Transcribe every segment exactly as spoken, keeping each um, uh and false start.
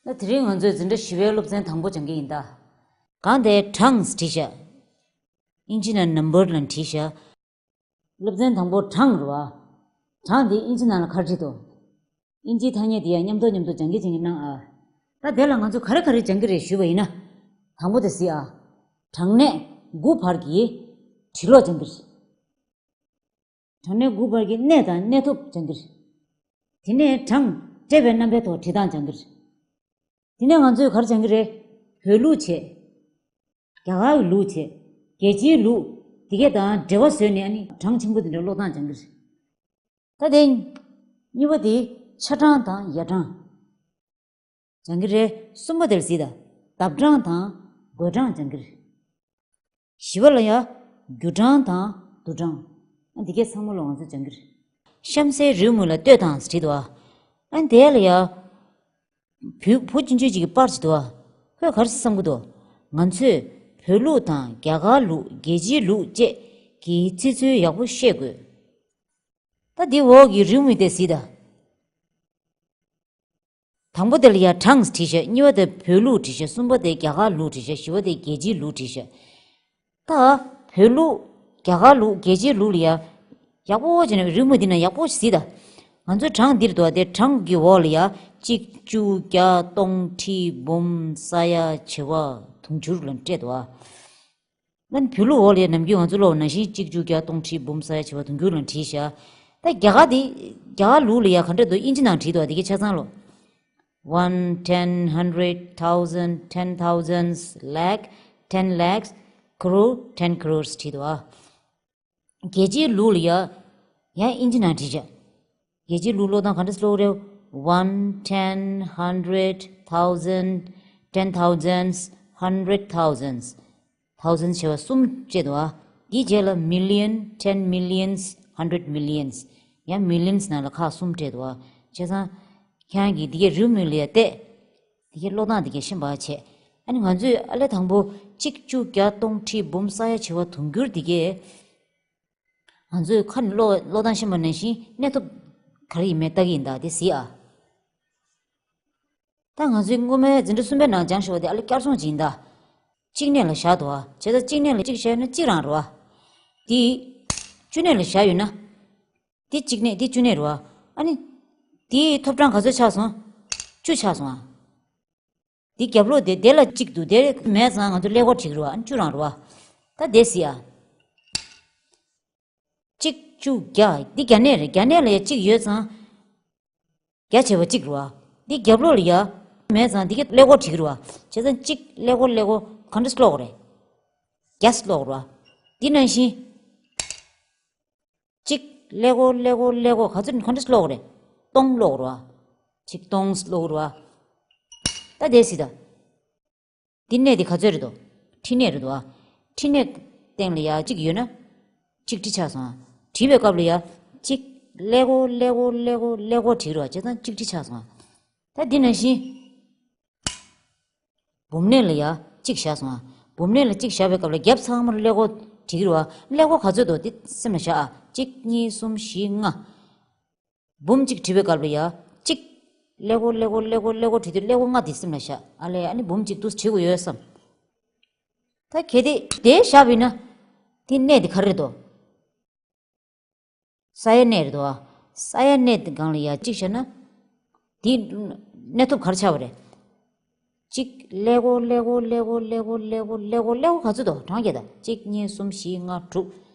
ད་དེ་རིང་ང་ཚོས་འཛིན་གྲྭ་བཞི་པའི་སློབ་ཚན་དང་པོ་སྦྱང་གི་ཡིན་ད། གང་དེ་གྲངས་བྲིས་ཤག་ཨིན་ཇི་ནང་ནམ་བར་ལ་བྲིས་ཤག་སློབ་ཚན་དང་པོ་གྲངས་རེད་བ། གྲངས་དེ་ཨིན་ཇི་ནང་ལ་ག་རེ་བྲིས་འདུག་ཨིན་ཇིའི་ཐ་སྙད་དེ་ཡང་མཉམ་དུ་མཉམ་དུ་སྦྱང་གི་སྦྱང་གི་གནང་ཨ། ད་དེ་ལ་ང་ཚོ་ག་རེ་ག་རེ་སྦྱང་གི་རེད་ཞུས་པ་ཡིན་ན། དང་པོ་དེ་གཟིགས་ཨ། གྲངས་གནས་དགུ་བར་གྱི་འབྲི་ཀློག་སྦྱང་གི་རེད། གྲངས་གནས་དགུ་བར་གྱི་གནས་དང་གནས་ཐོབ་སྦྱང་གི་རེད། དེ་ནས་གྲངས་སྤྲད་པའི་རྣམ་པའི་ཐོག་བྲིས་སྟངས་སྦྱང་གི་རེད། དེ་ནས་ང་ཚོས་ག་རེ་སྦྱང་གི་རེད། བོད་ལུགས་བྱས། རྒྱ་གར་གྱི་ལུགས་བྱས། རྒྱལ་སྤྱིའི་ལུགས། དེ་གས་དང་འབྲེལ་བ་བཟོས་ནས་ཨ་ནི་གྲངས་ཆེན་པོ་དེ་འདྲ་ཀློག་སྟངས་སྦྱང་གི་རེད། ད་དེ། གཉིས་པ་དེ་ཆ་གྲངས་དང་ཡ་གྲངས། སྦྱང་གི་རེད། གསུམ་པ་དེར་གཟིགས་དང་། ལྡབ་གྲངས་དང་བགོད་གྲངས་སྦྱང་གི་རེད། བཞི་པ་ལ་ཡ། རྒྱུ་གྲངས་དང་བསྡུས་གྲངས། ཨ་འདི་གས་ཚང་མ་ལོ་ང་ཚོ་སྦྱང་གི་རེད། གཤམ་གསལ་རེའུ་མིག་ལ་ལྟོས་དང་བྲིས་འདུག་ཨ། ཨ་འདི་ལ་ཡ། བུ་བུ་ཆུང་ཆུང་ཅིག་གིས་པར་བྲིས་འདུག་ཨ། ཁོས་ག་རེ་བསམ་གྱི་འདུག་ང་ཚོས་བོད་ལུགས་དང་རྒྱ་གར་ལུགས་རྒྱལ་སྤྱིའི་ལུགས་བཅས་ཀྱི་བརྩི་ཚུལ་ཡག་པོ་ཤེས་དགོས། ད་འདི་འོག་གི་རེའུ་མིག་དེ་གཟིགས་དང་། དང་པོ་དེ་ལ་ཡ་གྲངས་བྲིས་ཤག་གཉིས་པ་དེ་བོད་ལུགས་བྲིས་ཤག་གསུམ་པ་དེ་རྒྱ་གར་ལུགས་བྲིས་ཤག་བཞི་པ་དེ་རྒྱལ་སྤྱིའི་ལུགས་བྲིས་ཤག་ད་བོད་ལུགས། རྒྱ་གར་ལུགས། རྒྱལ་སྤྱིའི་ལུགས་ལ་ཡ། ཡག་པོ་བྱས་ནས་རེའུ་མིག་འདི་ན་ཡག་པོ་གཟིགས་དང་། ང་ཚོའི་གྲངས་འདིར་འདུག་དེ་གྲངས་ཀྱི་འོག་ལ་ཡ། གཅིག་བཅུ་བརྒྱ་སྟོང་ཁྲི་འབུམ་ས་ཡ་བྱེ་བ་དུང་ཕྱུར་ལ་སྤྲད་འདུག་ཨ། ང་ནི་བོད་ལུགས་འོག་ལ་ཡ་ནམ་རྒྱུན་ང་ཚོ་ཀློག་ནང་བཞིན་གཅིག་བཅུ་བརྒྱ་སྟོང་ཁྲི་འབུམ་ས་ཡ་བྱེ་བ་དུང་ཕྱུར་ལ་བྲིས་ཤག་ད་རྒྱ་གར་འདི། རྒྱ་གར་ལུགས་ལ་ཡ་ག་འདྲ་འདུག་ཨིན་ཇི་ནང་བྲིས་འདུག་ཨ། དེ་གའི་ཆ་ཚང་ཀློག One, ten, hundred, thousand, ten thousands, lakh, ten lakhs, crore, ten crores བྲིས་འདུག་ཨ། རྒྱལ་སྤྱིའི་ལུགས་ལ་ཡ། ཡང་ཨིན་ཇི་ནང་བྲིས་བྱས། རྒྱལ་སྤྱིའི་ལུགས་ཀློག་སྟངས་ག་འདྲ་ཀློག་རེད། One, ten, hundred, thousand, ten thousands, hundred thousands. Thousands བྱས་པ་གསུམ་བཅས་འདུག་ཨ། འདིའི་རྗེས་ལ་million, ten millions, hundred millions. ཡང་millions ནང་ལ་ཁག་གསུམ་སྤྲད་འདུག་ཨ། བྱས་ཙང་། ཁྱེད་རང་གིས་འདི་གའི་རེའུ་མིག་ལ་ཡ་བལྟས། འདི་གའི་ཀློག་སྟངས་འདི་གའི་ཤེས་པ་བྱས། ཨ་ནི་ང་ཚོས་ཨ་ལས་དང་པོ་གཅིག་བཅུ་བརྒྱ་སྟོང་ཁྲི་འབུམ་ས་ཡ་བྱེ་བ་དུང་ཕྱུར་འདི་གའི། ང་ཚོས་ཁ་ནས་ཀློག་ཀློག་སྟངས་ཤེས་པ་ནང་བཞིན་གནས་ཐོབ་ག་རེ་ཡིན་མིན་ལྟ་གི་ཡིན་ད་དེ་གཟིགས་ཨ། ད་ང་ཚོའི་སྔོན་མའི་འཛིན་གྲྭ་གསུམ་པའི་ནང་སྦྱངས་ཤོག་དེ་ཨ་ལས་བསྐྱར་སྦྱོང་ཅིག་ཡིན་ད། གཅིག་གནས་ལ་བཞག་འདུག་ཨ། བྱས་ཙང་གཅིག་གནས་ལ་གཅིག་བཞག་ཡོད་ན་གཅིག་རང་རེད་བ། དེ། བཅུ་གནས་ལ་བཞག་ཡོད་ན། དེ་གཅིག་གནས་དེ་བཅུ་གནས་རེད་བ། ཨ་ནི། དེའི་ཐོབ་གྲངས་ག་ཚོད་ཆགས་སོང་། བཅུ་ཆགས་སོང་ཨ། དེ་རྒྱབ་ལོགས་དེ་དེ་ལ་གཅིག་འདུག་དེ་མེད་ཙང་ང་ཚོ་ཀླད་ཀོར་བྲིས་ཀྱི་རེད་བ། ཨ་ནི་བཅུ་རང་རེད་བ། ད་དེ་གཟིགས་ཨ། གཅིག་བཅུ་བརྒྱ། འདི་བརྒྱ་གནས་རེད། བརྒྱ་གནས་ལ་ཡ་གཅིག་ཡོད་ཙང་། བརྒྱ་བྱས་པ་གཅིག་རེད་བ། འདི་རྒྱབ་ལོགས་ལ་ཡ། མེད་ཙང་འདི་ག་ཀླད་ཀོར་བྲིས་ཀྱི་རེད་བ། བྱས་ཙང་གཅིག་ཀླད་ཀོར་ཀླད་ཀོར་ག་འདྲ་ཀློག་རེད། བརྒྱ་ཀློག་རེད་བ། འདི་ནང་བཞིན། གཅིག་ཀླད་ཀོར་ཀླད་ཀོར་ཀླད་ཀོར་ག་ཚོད་ག་འདྲ་ཀློག་རེད། སྟོང་ཀློག་རེད་བ། གཅིག་སྟོང་ཀློག་རེད་བ། ད་དེ་གཟིགས་དང་། འདི་གནས་འདི་ག་ཚོད་རེད་དོ། ཁྲི་གནས་རེད་དོ། ཁྲི་གནས་སྟེང་ལ་ཡ་གཅིག་ཡོད་ན། གཅིག་ཁྲི་ཆགས་སོང་ཨ། བྲིས་པའི་སྐབས་ལ་ཡ། གཅིག་ཀླད་ཀོར་ཀླད་ཀོར་ཀླད་ཀོར་ཀླད་ཀོར་བྲིས་རོགས་བྱས་ཙང་གཅིག་ཁྲི་ཆགས་སོང་ཨ། ད་འདི་ནང་བཞིན། འབུམ་གནས་ལ་ཡ་གཅིག་བཞག་སོང་ཨ། འབུམ་གནས་ལ་གཅིག་བཞག་པའི་སྐབས་ལ་རྒྱབ་ཚང་མར་ཀླད་ཀོར་བྲིས་ཀྱི་རེད་བ། ཀླད་ཀོར་ག་ཚོད་འདུག་འདི་སེམས་ལ་བཞག་ཨ། གཅིག་གཉིས་གསུམ་བཞི་ལྔ། འབུམ་གཅིག་བྲིས་པའི་སྐབས་ལ་ཡ། གཅིག་ཀླད་ཀོར་ཀླད་ཀོར་ཀླད་ཀོར་ཀླད་ཀོར་བྲིས་དུས་ཀླད་ཀོར་ལྔ་དེ་སེམས་ལ་བཞག་ཨ་ལས། ཨ་ནི་འབུམ་གཅིག་འདུག་བྲིས་དགོས་ཡོད་བསམ། ད་གལ་ཏེ་དེ་བཞག་པ་ཡིན་ན། དེ་གནས་དེ་ག་རེ་རེད་དོ། ས་ཡ་གནས་རེད་དོ། ས་ཡ་གནས་དེ་སྒང་ལ་ཡ་གཅིག་བཞག་ན། དེ་གནས་ཐོབ་ག་རེ་ཆགས་པ་རེད། གཅིག་ཀླད་ཀོར་ཀླད་ཀོར་ཀླད་ཀོར་ཀླད་ཀོར་ཀླད་ཀོར་ཀླད་ཀོར་ཀླད་ཀོར་ག་ཚོད་འདུག་གྲངས་བརྒྱད་དང་། གཅིག་གཉིས་གསུམ་བཞི་ལྔ་དྲུག་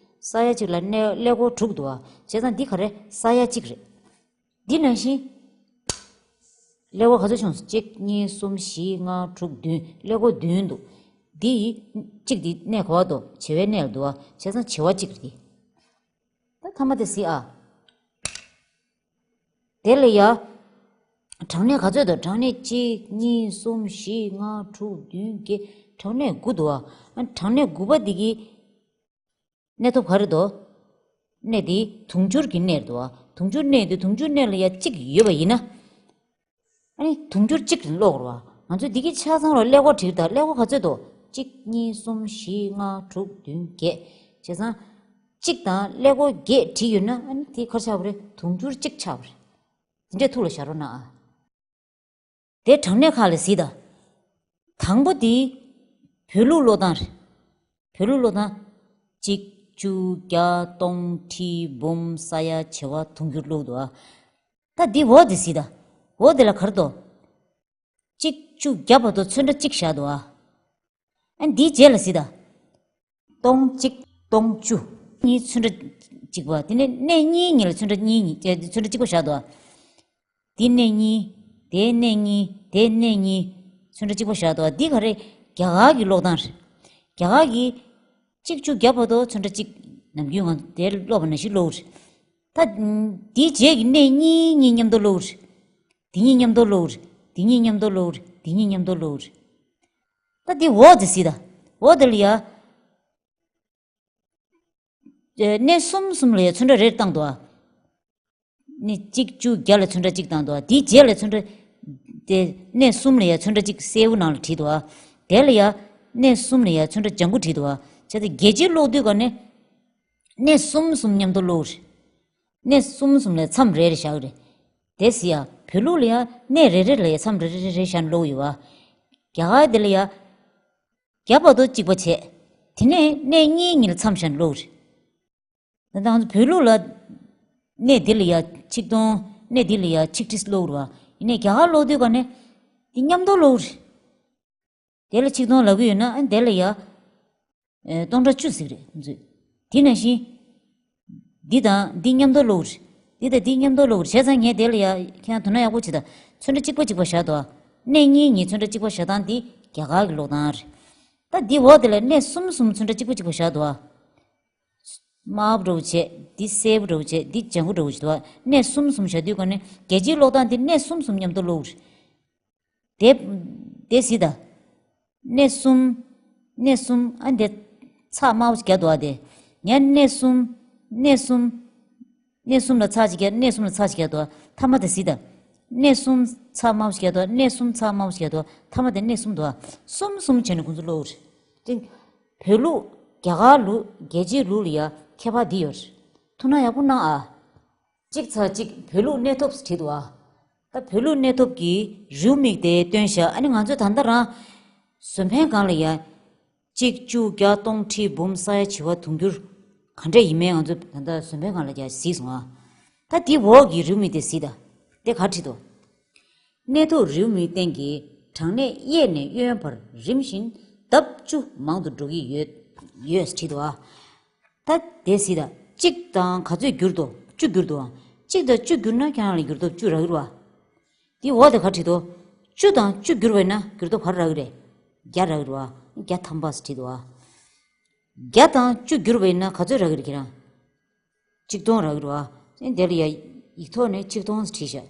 ས་ཡ་གཅིག་ལ་གནས་ཀླད་ཀོར་དྲུག་འདུག་བ། བྱས་ཙང་འདི་ག་རེ་ས་ཡ་གཅིག་རེད། འདི་ནང་བཞིན། ཀླད་ཀོར་ག་ཚོད་བྱུང་སོང་། གཅིག་གཉིས་གསུམ་བཞི་ལྔ་དྲུག་བདུན། ཀླད་ཀོར་བདུན་འདུག་འདི་ཡི་གཅིག་འདི་གནས་ག་བ་འདུག་བྱེ་བའི་གནས་ལ་འདུག་བ། བྱས་ཙང་བྱེ་བ་གཅིག་རེད་འདི། ད་མཐའ་མ་དེ་གཟིགས་ཨ། དེ་ལ་ཡ། གྲངས་གནས་ག་ཚོད་འདུག་གྲངས་གནས་གཅིག་གཉིས་གསུམ་བཞི་ལྔ་དྲུག་བདུན་བརྒྱད། གྲངས་གནས་དགུ་འདུག་བ། གྲངས་གནས་དགུ་པ་འདི་གི་གནས་ཐོབ་ག་རེ་འདུག་གནས་འདི་དུང་ཕྱུར་གྱི་གནས་རེད་དོ། དུང་ཕྱུར་གནས་འདི་དུང་ཕྱུར་གནས་ལ་ཡ་གཅིག་ཡོད་པ་ཡིན་ན། ཨ་ནི་དུང་ཕྱུར་གཅིག་ཀློག་རོགས། ང་ཚོས་འདི་གི་ཆ་ཚང་ལ་ཀླད་ཀོར་བྲིས་དང་། ཀླད་ཀོར་ག་ཚོད་འདུག་གཅིག་གཉིས་གསུམ་བཞི་ལྔ་དྲུག་བདུན་བརྒྱད། བྱས་ཙང་། གཅིག་དང་ཀླད་ཀོར་བརྒྱད་བྲིས་ཡོད་ན་ཨ་ནི་དེ་ག་རེ་ཆགས་པ་རེད། དུང་ཕྱུར་གཅིག་ཆགས་པ་རེད། འདི་འདྲས་ཐུགས་ལ་བཞག་རོགས་གནང་ཨ། དེ་གྲངས་གནས་ཁག་ལ་གཟིགས་དང་། དང་པོ་དེ་བོད་ལུགས་ཀློག་སྟངས་རེད། བོད་ལུགས་ཀློག་སྟངས། གཅིག་བཅུ་བརྒྱ་སྟོང་ཁྲི་འབུམ་ས་ཡ་བྱེ་བ་དུང་ཕྱུར་ཀློག་འདུག་ཨ། ད་འདི་འོག་དེ་གཟིགས་དང་། འོག་དེ་ལ་ག་རེ་འདུག་གཅིག་བཅུ་བརྒྱ་བར་དུ་ཚོན་ཁྲ་གཅིག་བཞག་འདུག་ཨ། ཨ་འདིའི་རྗེས་ལ་གཟིགས་དང་། སྟོང་གཅིག་སྟོང་བཅུ། གཉིས་ཚོན་ཁྲ་གཅིག་པ། དེ་ནས་གནས་གཉིས་གཉིས་ལ་ཚོན་ཁྲ་གཉིས་གཉིས་ཀྱི་ཚོན་ཁྲ་གཅིག་པ་བཞག་འདུག་ཨ། འདི་གནས་གཉིས། དེ་གནས་གཉིས། དེ་གནས་གཉིས། ཚོན་ཁྲ་གཅིག་པ་བཞག་འདུག་ཨ། འདི་ག་རེ། རྒྱ་གར་གྱི་ཀློག་སྟངས་རེད། རྒྱ་གར་གྱི་གཅིག་བཅུ་བརྒྱ་བར་དུ་ཚོན་ཁྲ་གཅིག་ནམ་རྒྱུན་ང་ཚོ་དེར་ཀློག་པ་ནང་བཞིན་ཀློག་རེད། ད་འདིའི་རྗེས་ཀྱི་གནས་གཉིས་གཉིས་མཉམ་དུ་ཀློག་རེད། འདི་གཉིས་མཉམ་དུ་ཀློག་རེད། འདི་གཉིས་མཉམ་དུ་ཀློག་རེད། འདི་གཉིས་མཉམ་དུ་ཀློག་རེད། ད་འདི་འོག་དེ་གཟིགས་དང་། འོག་དེ་ལ་ཡ། ཨེ། གནས་གསུམ་གསུམ་ལ་ཡ་ཚོན་ཁྲ་རེ་བཏང་འདུག་ཨ། གནས་གཅིག་བཅུ་བརྒྱ་ལ་ཚོན་ཁྲ་གཅིག་བཏང་འདུག་ཨ། དེའི་རྗེས་ལ་ཚོན་ཁྲ། དེ་གནས་གསུམ་ལ་ཡ་ཚོན་ཁྲ་གཅིག་སེར་པོ་ནང་ལ་བྲིས་འདུག་ཨ། དེ་ལ་ཡ། གནས་གསུམ་ལ་ཡ་ཚོན་ཁྲ་ལྗང་གུ་བྲིས་འདུག་ཨ། བྱས་ཙང་རྒྱལ་སྤྱིའི་ཀློག་དུས་ག་ནས། གནས་གསུམ་གསུམ་མཉམ་དུ་ཀློག་རེད། གནས་གསུམ་གསུམ་ལ་མཚམས་རེ་རེ་བཞག་རེད། དེ་གཟིགས་ཡ། བོད་ལུགས་ལ་ཡ་གནས་རེ་རེ་ལ་ཡ་མཚམས་རེ་རེ་རེ་རེ་བཞག་ནས་ཀློག་ཡོད་པ། རྒྱ་གར་དེ་ལ་ཡ། བརྒྱ་བར་དུ་གཅིག་པ་བྱས། དེ་ནས་གནས་གཉིས་གཉིས་ལ་མཚམས་བཞག་ནས་ཀློག་རེད། ད་ང་ཚོ་བོད་ལུགས་ལ། གནས་འདི་ལ་ཡ་ཆིག་སྟོང་། གནས་འདི་ལ་ཡ་ཆིག་ཁྲི་ཀློག་རེད་པ། ཡིན་ནའི་རྒྱ་གར་ཀློག་དུས་ག་ནས། འདི་མཉམ་དུ་ཀློག་རེད། དེ་ལ་ཆིག་སྟོང་ལབ་ཀྱི་ཡོད་ན་ཨ་དེ་ལ་ཡ། ཨེ། སྟོང་ཕྲག་བཅུ་ཟེར་གྱི་རེད་ང་ཚོས། དེ་ནང་བཞིན། འདི་དང་འདི་མཉམ་དུ་ཀློག་རེད། འདི་དང་འདི་མཉམ་དུ་ཀློག་རེད། བྱས་ཙང་ངས་དེ་ལ་ཡ་ཁྱེད་རང་དོ་སྣང་ཡག་པོ་བྱེད་དང་། ཚོན་ཁྲ་གཅིག་པ་གཅིག་པ་བཞག་འདུག་ཨ། གནས་གཉིས་གཉིས་ཚོན་ཁྲ་གཅིག་པ་བཞག་སྟངས་འདི་རྒྱ་གར་གྱི་ཀློག་སྟངས་རེད། ད་འདི་འོག་དེ་ལ་གནས་གསུམ་གསུམ་ཚོན་ཁྲ་གཅིག་པ་གཅིག་པ་བཞག་འདུག་ཨ། དམར་པོ་འདྲ་བོ་བྱས། འདི་སེར་པོ་འདྲ་བོ་བྱས། འདི་ལྗང་གུ་འདྲ་བོ་ཞིག་འདུག་ཨ། གནས་གསུམ་གསུམ་བཞག་དུས་ག་ནས་རྒྱལ་སྤྱིའི་ཀློག་སྟངས་འདི་གནས་གསུམ་གསུམ་མཉམ་དུ་ཀློག་རེད། དེ། དེ་གཟིགས་དང་། གནས་གསུམ། གནས་གསུམ་ཨ་འདི། ཚགས་དམར་པོ་ཞིག་རྒྱག་འདུག་ཨ་དེ། ཡང་གནས་གསུམ། གནས་གསུམ། གནས་གསུམ་ལ་ཚགས་ཅིག་རྒྱག་གནས་གསུམ་ལ་ཚགས་ཅིག་རྒྱག་འདུག་ཨ། མཐའ་མ་དེ་གཟིགས་དང་། གནས་གསུམ་ཚགས་དམར་པོ་ཞིག་རྒྱག་འདུག་ཨ། གནས་གསུམ་ཚགས་དམར་པོ་ཞིག་རྒྱག་འདུག་ཨ། མཐའ་མ་དེ་གནས་གསུམ་འདུག་ཨ། གསུམ་གསུམ་བྱས་ནས་ཁོང་ཚོ་ཀློག་རེད། ཅིང་། བོད་ལུགས། རྒྱ་གར་ལུགས། རྒྱལ་སྤྱིའི་ལུགས་ལ་ཡ་ཁྱད་པར་འདི་ཡོད་རེད། ཐུགས་སྣང་ཡག་པོ་གནང་ཨ། གཅིག་ཚར་གཅིག་བོད་ལུགས་གནས་ཐོབ་བྲིས་འདུག་ཨ། ད་བོད་ལུགས་གནས་ཐོབ་ཀྱི་རེའུ་མིག་དེ་སྟོན་བཞག་ཨ་ནི་ང་ཚོས་ད་ལྟ་རང་། བཟོ་ཕན་སྒང་ལ་ཡ། གཅིག་བཅུ་བརྒྱ་སྟོང་ཁྲི་འབུམ་ས་ཡ་བྱེ་བ་དུང་ཕྱུར། ག་འདྲས་ཡིན་མིན་ང་ཚོས་ད་ལྟ་བཟོ་ཕན་སྒང་ལ་ཡ་གཟིགས་སོང་ཨ། ད་འདི་འོག་གི་རེའུ་མིག་དེ་གཟིགས་དང་། དེ་ག་བྲིས་འདུག་གནས་ཐོབ་རེའུ་མིག་སྟེང་གི་གྲངས་གནས་གཡས་ནས་གཡོན་བར་རིམ་བཞིན་ལྡབ་བཅུ་མང་དུ་འགྲོ་གི་ཡོད། ཡོད་བྲིས་འདུག་ཨ། ད་དེ་གཟིགས་དང་། གཅིག་དང་ག་ཚོད་བསྒྱུར་འདུག་བཅུ་བསྒྱུར་འདུག་ཨ། གཅིག་དང་བཅུ་བསྒྱུར་ན་ཁྱེད་རང་ལ་འགྱུར་ལྡོག་བཅུ་རག་གི་རེད་པ། དེ་འོག་དེ་ག་བྲིས་འདུག་བཅུ་དང་བཅུ་བསྒྱུར་བ་ཡིན་ན་འགྱུར་ལྡོག་ག་རེ་རག་གི་རེད། བརྒྱ་རག་གི་རེད་པ། བརྒྱ་ཐམ་པ་ཟེར་བྲིས་འདུག་ཨ། བརྒྱ་དང་བཅུ་བསྒྱུར་བ་ཡིན་ན་ག་ཚོད་རག་གི་རེད་ཁྱེད་རང་། ཆིག་སྟོང་རག་གི་རེད་པ། ཨེ་དེ་ལ་ཡ། ཡིག་ཐོག་ནས་ཆིག་སྟོང་ཟེར་བྲིས་བཞག་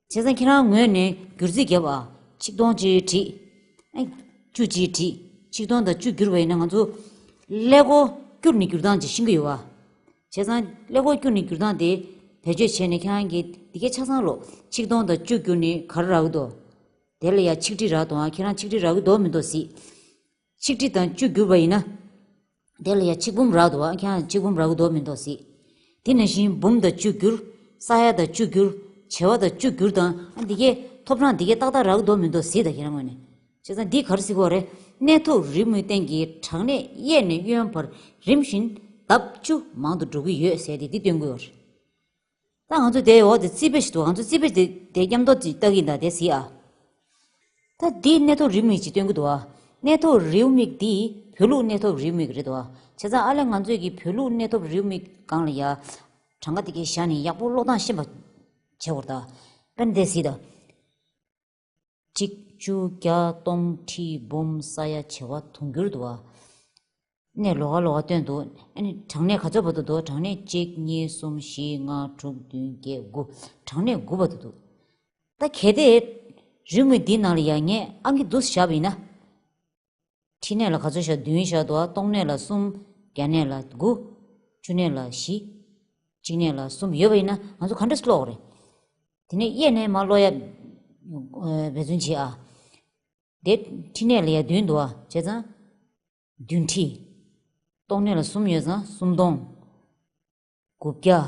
བྱས་ཙང་ཁྱེད་རང་ངོས་ནས་བསྒྱུར་རྩིས་བརྒྱབ་པ། ཆིག་སྟོང་ཅིག་བྲིས། ཨེ། བཅུ་ཅིག་བྲིས། ཆིག་སྟོང་དང་བཅུ་བསྒྱུར་བ་ཡིན་ན་ང་ཚོ་ཀླད་ཀོར་བསྒྱུར་ནས་བསྒྱུར་སྟངས་ཅིག་ཤེས་ཀྱི་ཡོད་པ། བྱས་ཙང་ཀླད་ཀོར་བསྒྱུར་ནས་བསྒྱུར་སྟངས་དེ་བེད་སྤྱོད་བྱས་ནས་ཁྱེད་རང་གིས་འདི་གའི་ཆ་ཚང་ཀློག་ཆིག་སྟོང་དང་བཅུ་བསྒྱུར་ནས་ག་རེ་རག་གི་འདུག་དེ་ལ་ཡ་ཆིག་ཁྲི་རག་འདུག་ཨ། ཁྱེད་རང་ཆིག་ཁྲི་རག་གི་འདུག་མི་འདུག་གཟིགས། ཆིག་ཁྲི་དང་བཅུ་བསྒྱུར་བ་ཡིན་ན། དེ་ལ་ཡ་ཆིག་འབུམ་རག་འདུག་ཨ། ཁྱེད་རང་ཆིག་འབུམ་རག་གི་འདུག་མི་འདུག་གཟིགས། དེ་ནང་བཞིན་འབུམ་དང་བཅུ་བསྒྱུར། ས་ཡ་དང་བཅུ་བསྒྱུར། བྱེ་བ་དང་བཅུ་བསྒྱུར་དང་ཨ་འདི་གའི་ཐོབ་གྲངས་འདི་གའི་ཏག་ཏག་རག་གི་འདུག་མི་འདུག་གཟིགས་དང་ཁྱེད་རང་ངོས་ནས། བྱས་ཙང་འདི་ག་རེ་ཟེར་གྱི་ཡོད་རེད། གནས་ཐོབ་རེའུ་མིག་སྟེང་གི་གྲངས་གནས་གཡས་ནས་གཡོན་བར་རིམ་བཞིན་ལྡབ་བཅུ་མང་དུ་འགྲོ་གི་ཡོད་ཟེར་ཏེ་འདི་སྟོན་གྱི་ཡོད་རེད། ད་ང་ཚོ་དེའི་འོག་དེ་རྩིས་དཔེ་ཞིག་འདུག་ང་ཚོ་རྩིས་དཔེ་དེ་དེ་མཉམ་དུ་ཅིག་ལྟ་གི་ཡིན་ད་དེ་གཟིགས་ཨ། ད་འདིའི་གནས་ཐོབ་རེའུ་མིག་ཅིག་སྟོན་གྱི་འདུག་ཨ། གནས་ཐོབ་རེའུ་མིག་འདི་བོད་ལུགས་གནས་ཐོབ་རེའུ་མིག་རེད་འདུག་ཨ། བྱས་ཙང་ཨ་ལས་ང་ཚོས་ཀྱི་བོད་ལུགས་གནས་ཐོབ་རེའུ་མིག་སྒང་ལ་ཡ། གྲངས་ཀ་དེ་གའི་བཞག་ནས་ཡག་པོ་ཀློག་སྟངས་ཤེས་པ་བྱེད་དགོས་རེད་ད། དཔེར་ན་དེ་གཟིགས་ད། གཅིག་བཅུ་བརྒྱ་སྟོང་ཁྲི་འབུམ་ས་ཡ་བྱེ་བ་དུང་ཕྱུར་འདུག་ཨ། གནས་ལོགས་ཀ་ལོགས་ཀ་སྟོན་འདུག་ཨ་ནི་གྲངས་གནས་ག་ཚོད་བར་དུ་འདུག་གྲངས་གནས་གཅིག་གཉིས་གསུམ་བཞི་ལྔ་དྲུག་བདུན་བརྒྱད་དགུ། གྲངས་གནས་དགུ་བར་དུ་འདུག་ད་གལ་ཏེ། རེའུ་མིག་འདིའི་ནང་ལ་ཡ་ངས་ཨང་ཀི་འདུག་སེ་བཞག་པ་ཡིན་ན། ཁྲི་གནས་ལ་ག་ཚོད་བཞག་བདུན་བཞག་འདུག་ཨ། སྟོང་གནས་ལ་གསུམ། བརྒྱ་གནས་ལ་དགུ། བཅུ་གནས་ལ་བཞི། གཅིག་གནས་ལ་གསུམ་ཡོད་པ་ཡིན་ན་ང་ཚོ་ག་འདྲས་ཀློག་རེད། དེ་ནས་གཡས་ནས་མར་ཀློག་ཡ། འབད་བརྩོན་བྱེད་ཨ། དེ་ཁྲི་གནས་ལ་ཡ་བདུན་འདུག་ཨ། བྱས་ཙང་། བདུན་ཁྲི། སྟོང་གནས་ལ་གསུམ་ཡོད་ཙང་སུམ་སྟོང་། དགུ་བརྒྱ།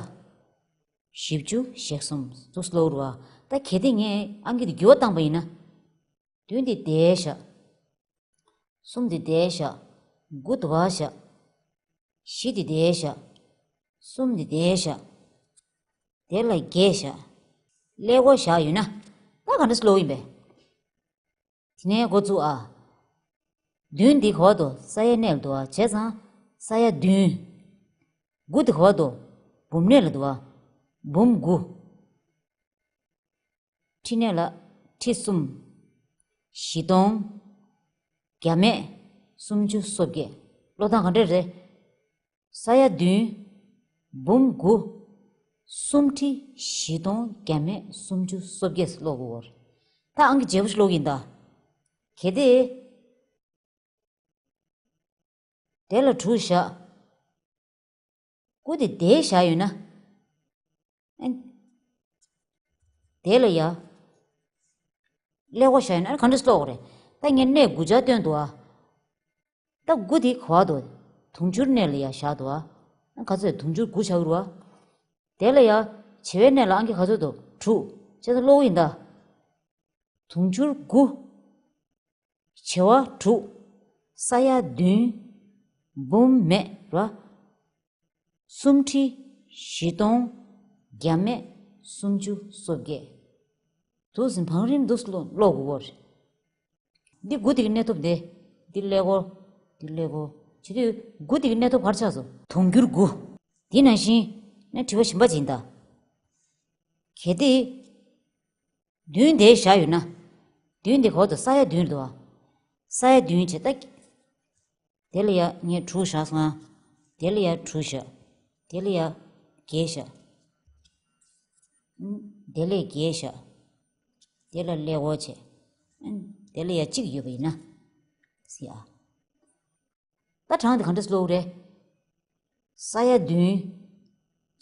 བཞི་བཅུ་ཞེ་གསུམ་འདུག་སེ་ཀློག་རེད་པ། ད་གལ་ཏེ་ངས་ཨང་ཀི་འདི་འགྱུར་བ་བཏང་པ་ཡིན་ན། བདུན་འདི་འདིར་བཞག་གསུམ་འདི་འདིར་བཞག་དགུ་འདིར་བཞག་བཞི་འདི་འདིར་བཞག་གསུམ་འདི་འདིར་བཞག་དེ་ལ་བརྒྱད་བཞག་ཀླད་ཀོར་བཞག་ཡོད་ན། ད་ག་འདྲ་སེ་ཀློག་ཡིན་པས། དེ་ནས་འགོ་བཙུགས་ཨ། བདུན་འདི་ག་པར་འདུག་ས་ཡ་གནས་ལ་འདུག་ཨ། བྱས་ཙང་ས་ཡ་བདུན། དགུ་འདི་ག་པར་འདུག་འབུམ་གནས་ལ་འདུག་ཨ། འབུམ་དགུ། ཁྲི་གནས་ལ་ཁྲི་གསུམ། བཞི་སྟོང་། བརྒྱ་མེད་སུམ་ཅུ་སོ་བརྒྱད། ཀློག་སྟངས་ག་འདྲ་རེད། ས་ཡ་བདུན། འབུམ་དགུ། གསུམ་ཁྲི་བཞི་སྟོང་བརྒྱ་མེད་སུམ་ཅུ་སོ་བརྒྱད་ཀློག་དགོས། ད་ཨང་ཀི་བརྗེ་པོ་ཞིག་ཀློག་གི་ཡིན་ད། གལ་ཏེ། དེ་ལ་དྲུག་བཞག་དགུ་དེ་དེར་བཞག་ཡོད་ན། ཨ། དེ་ལ་ཡ། ཀླད་ཀོར་བཞག་ཡོད་ན་ཨ་ག་འདྲ་ཀློག་དགོས་རེད། ད་ངས་གནས་དགུ་ཆ་སྟོན་འདུག་ཨ། ད་དགུ་དེ་ག་པར་འདུག་དུང་ཕྱུར་གནས་ལ་ཡ་བཞག་འདུག་ཨ། ཨ་ག་ཚོད་དུང་ཕྱུར་དགུ་ཆགས་ཀྱི་རེད་བ། དེ་ལ་ཡ། བྱེ་བའི་གནས་ལ་ཨང་ཀི་ག་ཚོད་འདུག་དྲུག་བྱས་ཙང་ཀློག་གི་ཡིན་ད། དུང་ཕྱུར་དགུ། བྱེ་བ་དྲུག་ས་ཡ་བདུན། འབུམ་མེད་ར། གསུམ་ཁྲི་བཞི་སྟོང་བརྒྱ་མེད་སུམ་ཅུ་སོ་བརྒྱད། འདུག་སེ་བང་རིམ་འདུག་སེ་ཀློག་དགོས་རེད། འདི་དགུ་དེ་གི་གནས་ཐོབ་འདི། འདི་ཀླད་ཀོར། འདི་ཀླད་ཀོར། བྱེད་དུས་དགུ་དེ་གི་གནས་ཐོབ་ག་རེ་ཆགས་སོང་། དུང་ཕྱུར་དགུ། དེ་ནང་བཞིན་ནས་དྲི་བ་གཞན་པ་ཅིག་ཡིན་ད། གལ་ཏེ། བདུན་དེར་བཞག་ཡོད་ན། བདུན་དེ་ག་པར་འདུག་ས་ཡ་བདུན་རེད་འདུག་བ། ས་ཡ་བདུན་བྱས་ད། དེ་ལ་ཡ་ངས་དྲུག་བཞག་སོང་ང་། དེ་ལ་ཡ་དྲུག་བཞག་དེ་ལ་ཡ་བརྒྱད་བཞག་ཨུམ། དེ་ལ་བརྒྱད་བཞག་དེ་ལ་ཀླད་ཀོར་བྱས། ཨུམ། དེ་ལ་ཡ་གཅིག་ཡོད་པ་ཡིན་ན། ཟེར་ཨ། ད་གྲངས་དེ་ག་འདྲ་སེ་ཀློག་རེད། ས་ཡ་བདུན།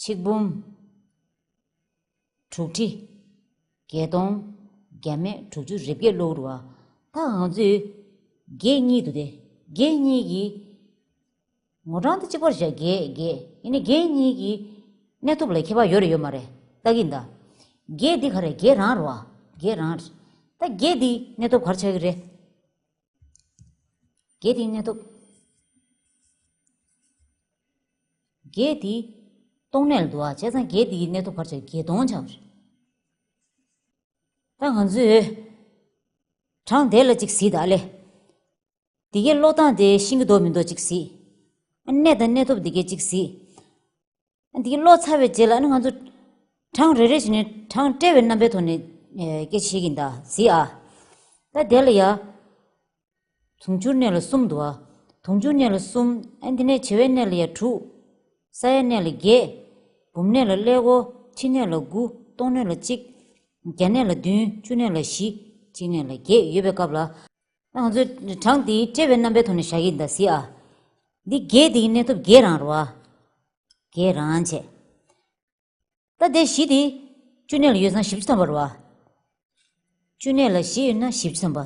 ཆིག་འབུམ། དྲུག་ཁྲི། བརྒྱད་སྟོང་། བརྒྱ་མེད་དྲུག་ཅུ་རེ་བརྒྱད་ཀློག་རེད་བ། ད་ང་ཚོས། བརྒྱད་གཉིས་འདུག་སྟེ། བརྒྱད་གཉིས་ཀྱི། ངོ་གྲངས་དེ་གཅིག་པར་བཞག་བརྒྱད་བརྒྱད་ཡིན་ན་བརྒྱད་གཉིས་ཀྱི། གནས་ཐོབ་ལ་ཁྱད་པར་ཡོད་རེད་ཡོད་མ་རེད་ལྟ་གི་ཡིན་ད། བརྒྱད་འདི་ག་རེད། བརྒྱད་རང་རེད་བ། བརྒྱད་རང་རེད། ད་བརྒྱད་འདི་གནས་ཐོབ་ག་རེ་ཆགས་ཀྱི་རེད། བརྒྱད་དེའི་གནས་ཐོབ། བརྒྱད་དེ་སྟོང་གནས་ལ་འདུག་ཨ། བྱས་ཙང་བརྒྱད་དེའི་གནས་ཐོབ་ག་རེ་ཆགས། བརྒྱད་སྟོང་ཆགས་པ་རེད། ད་ང་ཚོས་གྲངས་དེ་ལ་གཅིག་གཟིགས་དང་ཨ་ལེ། འདི་གའི་ཀློག་སྟངས་དེ་ཤེས་ཀྱི་འདུག་མི་འདུག་གཅིག་གཟིགས། ཨ་གནས་དང་གནས་ཐོབ་འདི་གའི་གཅིག་གཟིགས། ཨ་འདི་གའི་ཀློག་ཚར་བའི་རྗེས་ལ་ཨ་ནི་ང་ཚོ་གྲངས་རེ་རེ་བྱས་ནས་གྲངས་བཀྲལ་བའི་རྣམ་པའི་ཐོག་ནས་ཨེ་སྐད་ཆ་བཤད་ཀྱི་ཡིན་ད། གཟིགས་ཨ། ད་དེ་ལ་ཡ། དུང་ཕྱུར་གནས་ལ་གསུམ་འདུག་ཨ། དུང་ཕྱུར་གནས་ལ་གསུམ། ཨ་འདི་ནས་བྱེ་བའི་གནས་ལ་ཡ་དྲུག་ས་ཡ་གནས་ལ་བརྒྱད། འབུམ་གནས་ལ་ཀླད་ཀོར། ཁྲི་གནས་ལ་དགུ། སྟོང་གནས་ལ་གཅིག་བརྒྱ་གནས་ལ་བདུན། བཅུ་གནས་ལ་བཞི། གཅིག་གནས་ལ་བརྒྱད་ཡོད་པའི་སྐབས་ལ། ང་ཚོས་གྲངས་འདི་བཀྲལ་བའི་རྣམ་པའི་ཐོག་ནས་བཞག་གི་ཡིན་ད། གཟིགས་ཨ། འདི་བརྒྱད་འདི་གི་གནས་ཐོབ་བརྒྱད་རང་རེད་བ། བརྒྱད་རང་བྱས། ད་དེ་བཞི་དེ་བཅུ་གནས་ལ་ཡོད་ཙང་བཞི་བཅུ་ཐམ་པ་རེད་བ། བཅུ་གནས་ལ་བཞི་ཡོད་ན་བཞི་བཅུ་ཐམ་པ།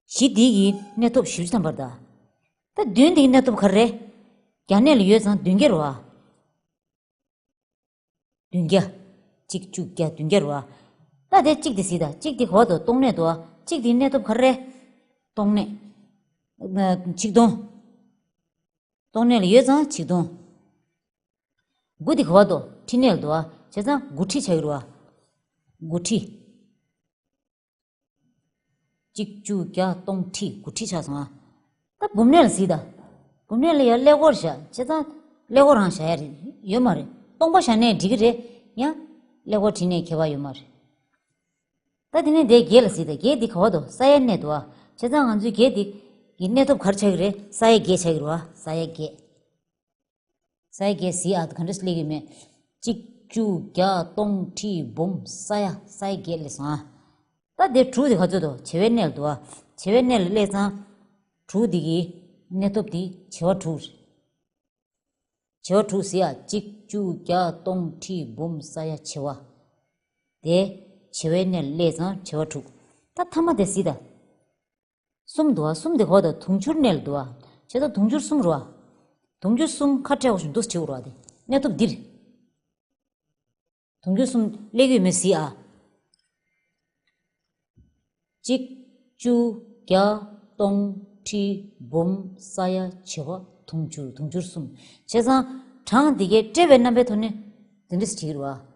བཞི་འདི་གི་གནས་ཐོབ་བཞི་བཅུ་ཐམ་པ་རེད་ད། ད་བདུན་འདི་གི་གནས་ཐོབ་ག་རེ་རེད། བརྒྱ་གནས་ལ་ཡོད་ཙང་བདུན་བརྒྱ་རེད་བ། བདུན་བརྒྱ། གཅིག་བཅུ་བརྒྱ་བདུན་བརྒྱ་རེད་བ། ད་དེ་གཅིག་དེ་གཟིགས་དང་། གཅིག་དེ་ག་པར་འདུག་སྟོང་གནས་འདུག་བ། གཅིག་དེའི་གནས་ཐོབ་ག་རེ་རེད། སྟོང་གནས། ཆིག་སྟོང་། སྟོང་གནས་ལ་ཡོད་ཙང་ཆིག་སྟོང་། དགུ་དེ་ག་པར་འདུག་ཁྲི་གནས་ལ་འདུག་བ། བྱས་ཙང་དགུ་ཁྲི་ཆགས་ཀྱི་རེད་བ། དགུ་ཁྲི། གཅིག་བཅུ་བརྒྱ་སྟོང་ཁྲི་དགུ་ཁྲི་ཆགས་སོང་ང་། ད་འབུམ་གནས་ལ་གཟིགས་དང་། འབུམ་གནས་ལ་ཡང་ཀླད་ཀོར་བཞག་བྱས་ཙང་ཀླད་ཀོར་རང་བཞག་ཡ་རེད་ཡོད་མ་རེད། སྟོང་པ་བཞག་ནའི་འགྲིག་གི་རེད། ཡང་ཀླད་ཀོར་བྲིས་ནའི་ཁྱད་པར་ཡོད་མ་རེད། ད་དེ་ནས་དེ་བརྒྱད་ལ་གཟིགས་དང་། བརྒྱད་འདི་ག་པར་འདུག་ས་ཡ་གནས་འདུག་ཨ། བྱས་ཙང་ང་ཚོའི་བརྒྱད་འདི་གི་གནས་ཐོབ་ག་རེ་ཆགས་ཀྱི་རེད། ས་ཡ་བརྒྱད་ཆགས་ཀྱི་རེད་བ། ས་ཡ་བརྒྱད། ས་ཡ་བརྒྱད་གཟིགས་ཨ། ག་འདྲ་སླེབས་ཀྱི་མེད། གཅིག་བཅུ་བརྒྱ་སྟོང་ཁྲི་འབུམ་ས་ཡ། ས་ཡ་བརྒྱད་སླེབས་སོང་ཨ། ད་དེ་དྲུག་དེ་ག་ཚོད་འདུག་བྱེ་བའི་གནས་ལ་འདུག་ཨ། བྱེ་བའི་གནས་ལ་སླེབས་ཙང་། དྲུག་འདི་གི་གནས་ཐོབ་འདི་བྱེ་བ་དྲུག་རེད། བྱེ་བ་དྲུག་གཟིགས་ཨ། གཅིག་བཅུ་བརྒྱ་སྟོང་ཁྲི་འབུམ་ས་ཡ་བྱེ་བ། དེ་བྱེ་བའི་གནས་ལ་སླེབས་ཙང་བྱེ་བ་དྲུག་ད་མཐའ་མ་དེ་གཟིགས་དང་། གསུམ་འདུག་བ། གསུམ་དེ་ག་པར་འདུག་དུང་ཕྱུར་གནས་ལ་འདུག་བ། བྱས་ཙང་དུང་ཕྱུར་གསུམ་རེད་བ། དུང་ཕྱུར་གསུམ་ཁ་བཀྲལ་བ་བཞིན་འདུག་སེ་བྲིས་དགོས་རེད་བ། དེ་གནས་ཐོབ་འདིར། དུང་ཕྱུར་གསུམ་སླེབས་ཀྱི་ཡོད་མེད་གཟིགས་ཨ། གཅིག་གཅིག་བརྒྱ། སྟོང་། ཁྲི། འབུམ། ས་ཡ། བྱེ་བ། དུང་ཕྱུར། དུང་ཕྱུར་གསུམ། བྱས་ཙང་གྲངས་འདི་གའི་སྤྲད་པའི་རྣམ་པའི་ཐོག་ནས་འདི་འདྲས་བྲིས་རེད་བ།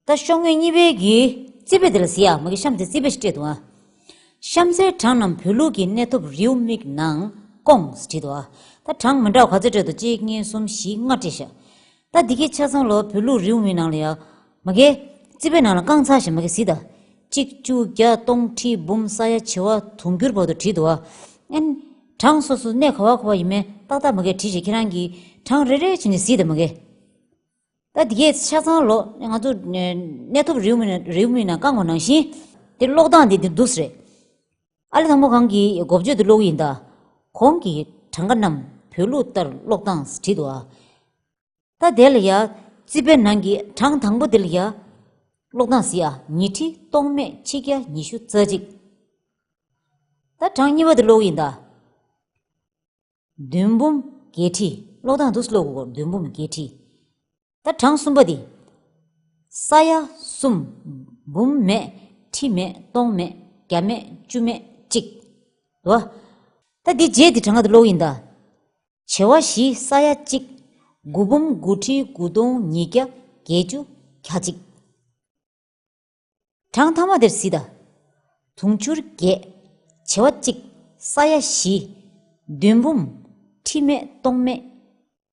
ད་ཤོག་ངོས་གཉིས་པའི་གི་རྩིས་དཔེ་དེ་ལ་གཟིགས་ཨ། མ་གི་གཤམ་དེ་རྩིས་དཔེ་ཞིག་སྤྲད་འདུག་ཨ། གཤམ་གསལ་གྲངས་རྣམས་བོད་ལུགས་ཀྱི་གནས་ཐོབ་རེའུ་མིག་ནང་བསྐོངས་བྲིས་འདུག་ཨ། ད་གྲངས་མི་འདྲ་བ་ག་ཚོད་སྤྲད་འདུག་གཅིག་གཉིས་གསུམ་བཞི་ལྔ་སྤྲད་ཤག་ད་འདི་གའི་ཆ་ཚང་ལོ་བོད་ལུགས་རེའུ་མིག་ནང་ལ་ཡ། མ་གི་རྩིས་དཔེ་ནང་ལ་བསྐངས་ཚར་ཞིག་མ་གི་གཟིགས་ད། གཅིག་གཅིག་བརྒྱ། སྟོང་། ཁྲི། འབུམ། ས་ཡ། བྱེ་བ། དུང་ཕྱུར་བར་དུ་བྲིས་འདུག་ཨ། ཨན། གྲངས་སོ་སོ་གནས་ག་བ་ག་བ་ཡིན་མིན་ཏག་ཏག་མ་གི་བྲིས་ཤིག་ཁྱེད་རང་གིས་གྲངས་རེ་རེ་བྱས་ནས་གཟིགས་ད་མ་གི་ད་འདི་གའི་ཆ་ཚང་ལོ་ང་ཚོ་གནས་ཐོབ་རེའུ་མིག་ནང་རེའུ་མིག་ནང་བསྐངས་པ་ནང་བཞིན་དེ་ཀློག་སྟངས་དེ་འདི་འདུག་སེ་རེད། ཨ་ལེ་དང་པོ་གང་གི་འགོ་བརྗོད་དེ་ཀློག་གི་ཡིན་ད། གོང་གི་གྲངས་ཀ་རྣམས་བོད་ལུགས་ལྟར་ཀློག་སྟངས་བྲིས་འདུག་ཨ། ད་དེ་ལ་ཡ་རྩིས་དཔེ་ནང་གི་གྲངས་དང་པོ་དེ་ལ་ཡ་ཀློག་སྟངས་གཟིགས་ཨ། ཉི་ཁྲི་སྟོང་མེད་ཆིག་བརྒྱ་ཉི་ཤུ་རྩ་གཅིག་ད་གྲངས་གཉིས་པ་དེ་ཀློག་གི་ཡིན་ད། བདུན་འབུམ་བརྒྱད་ཁྲི། ཀློག་སྟངས་འདུག་སེ་ཀློག་དགོས། བདུན་འབུམ་བརྒྱད་ཁྲི། ད་གྲངས་གསུམ་པ་འདི། ས་ཡ་གསུམ། འབུམ་མེད། ཁྲི་མེད། སྟོང་མེད། བརྒྱ་མེད། བཅུ་མེད། གཅིག་འདུག་བ། ད་འདི་རྗེས་འདི་གྲངས་ཀ་འདི་ཀློག་ཡིན་ད། བྱེ་བ་བཞི། ས་ཡ་གཅིག་དགུ་འབུམ། དགུ་ཁྲི། དགུ་སྟོང་། ཉིས་བརྒྱ། བརྒྱད་ཅུ། གྱ་གཅིག་གྲངས་མཐའ་མ་དེར་གཟིགས་ད། དུང་ཕྱུར་བརྒྱད། བྱེ་བ་གཅིག་ས་ཡ་བཞི། བདུན་འབུམ། ཁྲི་མེད། སྟོང་མེད།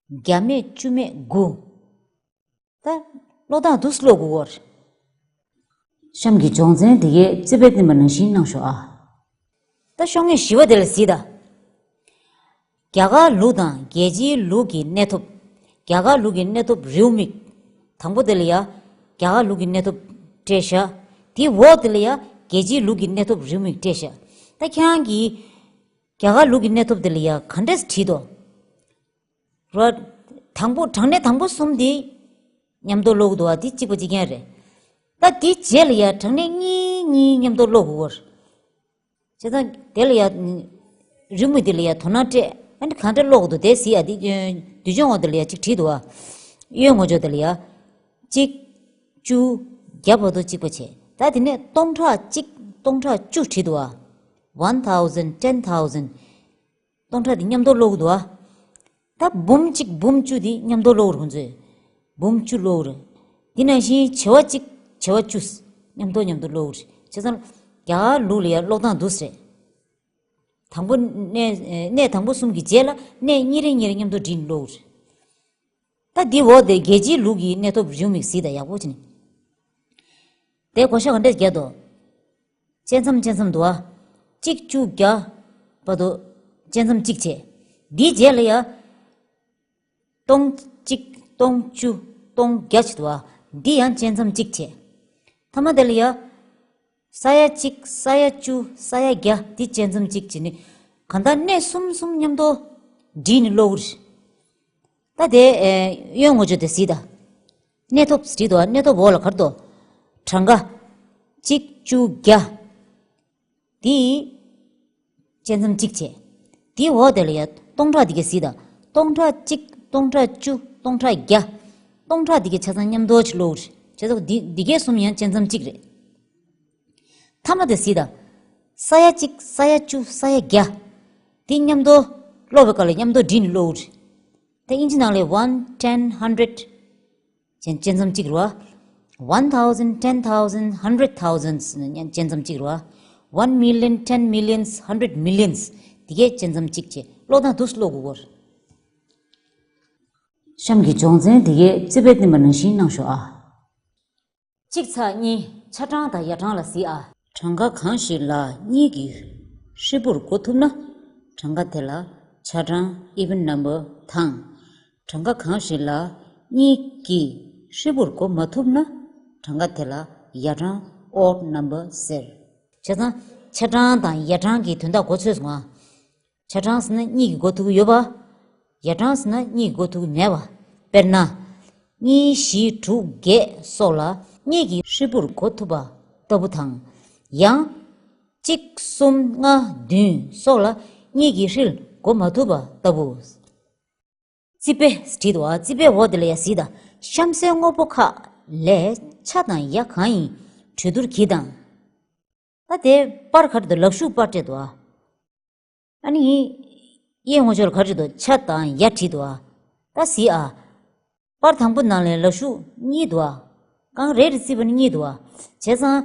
བརྒྱ་མེད། བཅུ་མེད། དགུ་ད་ཀློག་སྟངས་འདུག་སེ་ཀློག་དགོས་གོ། གཤམ་གྱི་སྦྱོང་ཚན་འདི་གའི་རྩིས་དཔེ་བསྟན་པ་ནང་བཞིན་གནང་ཤོག་ཨ། ད་ཤོག་ངོས་བཞི་པ་དེ་ལ་གཟིགས་ད། རྒྱ་གར་ལུགས་དང་རྒྱལ་སྤྱིའི་ལུགས་ཀྱི་གནས་ཐོབ། རྒྱ་གར་ལུགས་ཀྱི་གནས་ཐོབ་རེའུ་མིག་དང་པོ་དེ་ལ་ཡ། རྒྱ་གར་ལུགས་ཀྱི་གནས་ཐོབ་སྤྲད་ཤག་དེའི་འོག་དེ་ལ་ཡ། རྒྱལ་སྤྱིའི་ལུགས་ཀྱི་གནས་ཐོབ་རེའུ་མིག་སྤྲད་ཤག་ད་ཁྱེད་རང་གིས་རྒྱ་གར་ལུགས་ཀྱི་གནས་ཐོབ་དེ་ལ་ཡ་ག་འདྲས་བྲིས་འདུག་རོ། དང་པོ་གྲངས་གནས་དང་པོ་གསུམ་དེ་མཉམ་དུ་ཀློག་གི་འདུག་བ། དེ་གཅིག་པ་གཅིག་རྐྱང་རེད། ད་དེའི་རྗེས་ལ་ཡ་གྲངས་གནས་གཉིས་གཉིས་མཉམ་དུ་ཀློག་དགོས་གོ། བྱས་ཙང་དེ་ལ་ཡ། རེའུ་མིག་དེ་ལ་ཡ་དོ་སྣང་སྤྲད། ཨ་ནི་གང་འདྲ་ཀློག་གི་འདུག་དེ་གཟིགས་ཡ། དེ་དུས་ཆེན་འོག་དེ་ལ་ཡ་གཅིག་བྲིས་འདུག་བ། གཡོན་ངོས་ཕྱོགས་དེ་ལ་ཡ། གཅིག་བཅུ། བརྒྱ་བར་དུ་གཅིག་པ་བྱས། ད་དེ་ནས་སྟོང་ཕྲག་གཅིག་སྟོང་ཕྲག་བཅུ་བྲིས་འདུག་བ། One thousand, ten thousand. སྟོང་ཕྲག་དེ་མཉམ་དུ་ཀློག་གི་འདུག་བ། ད་འབུམ་གཅིག་འབུམ་བཅུ་དེ་མཉམ་དུ་ཀློག་རེད་ཁོང་ཚོས། འབུམ་བཅུ་ཀློག་རེད། དེ་ནང་བཞིན་བྱེ་བ་གཅིག་བྱེ་བ་བཅུ། མཉམ་དུ་མཉམ་དུ་ཀློག་རེད། བྱས་ཙང་རྒྱ་གར་ལུགས་ལ་ཡ་ཀློག་སྟངས་འདུག་སེ་རེད། དང་པོ་གནས་གནས་དང་པོ་གསུམ་གྱི་རྗེས་ལ་གནས་གཉིས་རེ་གཉིས་རེ་མཉམ་དུ་བྲིས་ནས་ཀློག་རེད། ད་འདི་འོག་དེ་རྒྱལ་སྤྱིའི་ལུགས་ཀྱི་གནས་ཐོབ་རེའུ་མིག་གཟིགས་དང་ཡག་པོ་བྱས་ནས། དེ་བགོ་བཤའ་ག་འདྲས་རྒྱག་འདུག་བཅད་མཚམས་བཅད་མཚམས་འདུག་བ། གཅིག་བཅུ་བརྒྱ་བར་དུ་བཅད་མཚམས་གཅིག་བྱས། འདིའི་རྗེས་ལ་ཡ། སྟོང་གཅིག་སྟོང་བཅུ། སྟོང་བརྒྱ་བྱས་འདུག་བ། འདི་ཡང་བཅད་མཚམས་གཅིག་བྱས། མཐའ་མ་དེ་ལ་ཡ། ས་ཡ་གཅིག་ས་ཡ་བཅུ། ས་ཡ་བརྒྱ། འདི་བཅད་མཚམས་གཅིག་བྱས་ནས། གང་ལྟར་གནས་གསུམ་གསུམ་མཉམ་དུ་བསྒྲིལ་ནས་ཀློག་གི་རེད། ད་དེ་ཨེ་གཡོན་ངོས་ཕྱོགས་དེ་གཟིགས་དང་། གནས་ཐོབ་བྲིས་འདུག་གནས་ཐོབ་འོག་ལ་ག་རེ་འདུག་གྲངས་ཀ་གཅིག་བཅུ་བརྒྱ། དེ་བཅད་མཚམས་གཅིག་བྱས། དེའི་འོག་དེ་ལ་ཡ་སྟོང་ཕྲག་དེ་ག་གཟིགས་དང་། སྟོང་ཕྲག་གཅིག་སྟོང་ཕྲག་བཅུ། སྟོང་ཕྲག་བརྒྱ། སྟོང་ཕྲག་དེ་ག་ཆ་ཚང་མཉམ་དུ་ཅིག་ཀློག་གི་རེད། བྱས་ཙང་འདི་འདི་གའི་གསུམ་ཡང་བཅད་མཚམས་གཅིག་རེད། མཐའ་མ་དེ་གཟིགས་དང་། ས་ཡ་གཅིག་ས་ཡ་བཅུ། ས་ཡ་བརྒྱ། དེ་མཉམ་དུ་ཀློག་པའི་སྐབས་ལ་མཉམ་དུ་བསྒྲིལ་ནས་ཀློག་གི་རེད། ད་དབྱིན་ཇི་ནང་ལ་one, ten, hundred བྱས་བཅད་མཚམས་གཅིག་རེད་བ། One thousand, ten thousand, hundred thousands བྱས་མཚམས་གཅིག་རེད་བ། One million, ten millions, hundred millions དེ་གས་བཅད་མཚམས་གཅིག་བྱས། ཀློག་སྟངས་འདུག་སེ་ཀློག་དགོས་གོ། གཤམ་གྱི་སྦྱོང་ཚན་དེ་གས་རྩིས་དཔེ་བསྟན་པ་ནང་བཞིན་གནང་ཤོག་ཨ། གཅིག་ཚེག་གཉིས། ཆ་གྲངས་དང་ཡ་གྲངས་ལ་གཟིགས་ཨ། གྲངས་ཀ་གང་ཞིག་ལ་གཉིས་ཀྱི་ཧྲིལ་པོར་བགོ་ཐུབ་ན། གྲངས་ཀ་དེ་ལ་ཆ་གྲངས་even number དང་། གྲངས་ཀ་གང་ཞིག་ལ་གཉིས་ཀྱི་ཧྲིལ་པོར་བགོ་མ་ཐུབ་ན། གྲངས་ཀ་དེ་ལ་ཡ་གྲངས་odd number ཟེར། བྱས་ཙང་ཆ་གྲངས་དང་ཡ་གྲངས་ཀྱི་དོན་དག་གོ་ཚོད་སོང་ཨ། ཆ་གྲངས་ཟེར་ན་གཉིས་ཀྱིས་བགོ་ཐུབ་ཀྱི་ཡོད་པ། ཡ་གྲངས་ཟེར་ན་གཉིས་ཀྱིས་བགོ་ཐུབ་ཀྱི་མེད་པ། དཔེར་ན། གཉིས་བཞི་དྲུག་བརྒྱད་སོགས་ལ་གཉིས་ཀྱི་ཧྲིལ་པོར་བགོ་ཐུབ་པ་ལྟ་བུ་དང་། ཡང་། གཅིག་གསུམ་ལྔ་བདུན་སོགས་ལ་གཉིས་ཀྱི་ཧྲིལ་བགོ་མ་ཐུབ་པ་ལྟ་བུ། རྩིས་དཔེ་བྲིས་འདུག་བ། རྩིས་དཔེ་འོག་དེ་ལ་ཡ་གཟིགས་དང་ གཤམ་གསལ་དངོས་པོ་ཁག་ལས་ཆ་དང་ཡ་གང་ཡིན་གྲོས་བསྡུར་གྱིས་དང་། ད་དེ་པར་ག་རེ་འདུག་ལག་ཤུབས་པར་སྤྲད་འདུག་ཨ། ཨ་ནི། གཡས་ངོས་ཕྱོགས་ལ་ག་རེ་འདུག་ཆ་དང་ཡ་བྲིས་འདུག་ཨ། ད་གཟིགས་ཨ། པར་དང་པོ་ནང་ལ་ལག་ཤུབས་གཉིས་འདུག་ཨ། རྐང་རེ་རེ་བརྩིས་པ་ནི་གཉིས་འདུག་ཨ། བྱས་ཙང་།